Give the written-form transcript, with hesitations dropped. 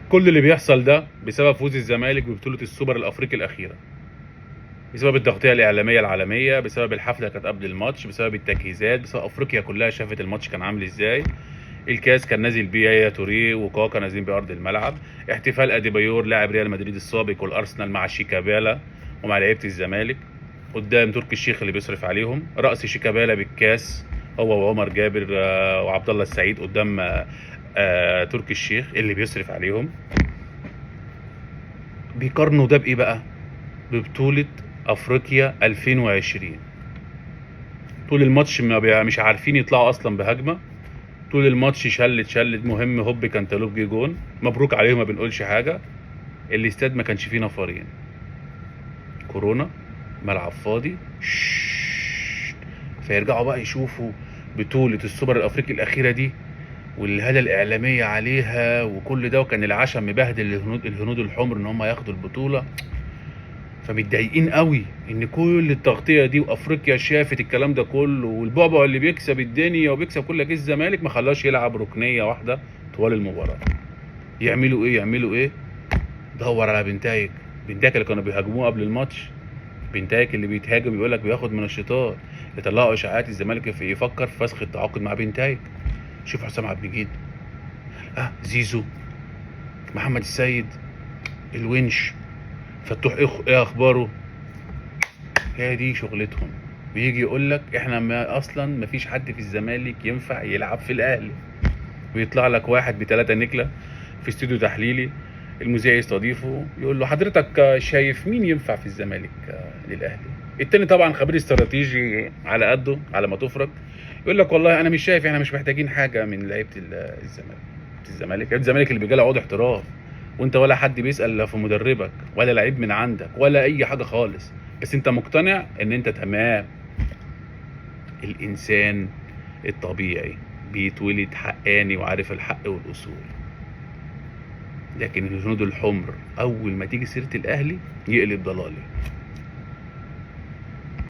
كل اللي بيحصل ده بسبب فوز الزمالك ببطولة السوبر الافريقي الاخيرة، بسبب التغطية الاعلامية العالمية، بسبب الحفلة كانت قبل الماتش، بسبب التجهيزات، بسبب افريقيا كلها شافت الماتش كان عامل ازاي. الكاس كان نازل بيه يا توريه وكاكا نازلين بيه ارض الملعب. احتفال اديبايور لاعب ريال مدريد السابق والارسنال مع شيكابالا ومع لعيبة الزمالك قدام تركي الشيخ اللي بيصرف عليهم. رأس شيكابالا بالكاس هو وعمر جابر وعبد الله السعيد قدام تركي الشيخ اللي بيصرف عليهم. بيقارنوا ده بايه بقى؟ ببطولة افريقيا 2020. طول الماتش ما مش عارفين يطلعوا اصلا بهجمه، طول الماتش شلت شلت، مهم هوب كانتالوب جه جون، مبروك عليهم ما بنقولش حاجة. الاستاد ما كانش فيه نفرين، كورونا، ملعب فاضي. فيرجعوا بقى يشوفوا بطولة السوبر الافريقي الاخيرة دي والهالة الاعلامية عليها وكل ده، وكان العشم مبهدل الهنود الحمر ان هم ياخدوا البطولة. فمتضايقين قوي ان كل التغطية دي وافريقيا شافت الكلام ده كله، والبعبع اللي بيكسب الدنيا وبيكسب كل جيش الزمالك ما خلاش يلعب ركنيه واحدة طوال المباراة. يعملوا ايه؟ يعملوا ايه؟ دور على بنتايك، بنتايك اللي كانوا بيهاجموه قبل الماتش، بنتايك اللي بيتهاجم يقول لك بياخد منشطات، يطلعوا اشاعات الزمالك في يفكر في فسخ التعاقد مع بنتايك. شوف حسام عبد المجيد، زيزو، محمد السيد، الونش، فتوح، ايه اخباره؟ هي دي شغلتهم. ويجي يقول لك احنا ما اصلا ما فيش حد في الزمالك ينفع يلعب في الاهلي، ويطلع لك واحد بثلاثة نكله في استوديو تحليلي، المذيع يستضيفه يقول له حضرتك شايف مين ينفع في الزمالك للاهلي؟ التاني طبعا خبير استراتيجي على قده على ما تفرج، يقول لك والله انا مش شايف، احنا مش محتاجين حاجة من لعيبة الزمالك. الزمالك لعيبة الزمالك اللي بيجي لها عقود احتراف، وانت ولا حد بيسال لا في مدربك ولا لعيب من عندك ولا اي حاجة خالص، بس انت مقتنع ان انت تمام. الانسان الطبيعي بيتولد حقاني وعارف الحق والاصول، لكن الهنود الحمر اول ما تيجي سيره الاهلي يقلب ضلالي.